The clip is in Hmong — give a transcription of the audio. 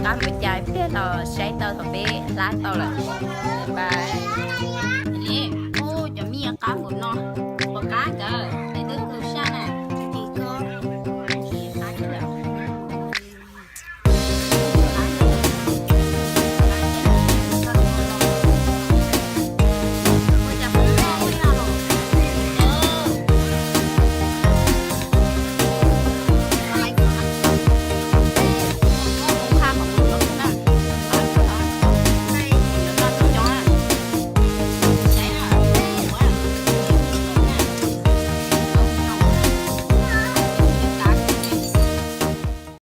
qab npaum cas peb los saib tau thaum peb hlab tau lawm. Ub, cov mij qab npaum no.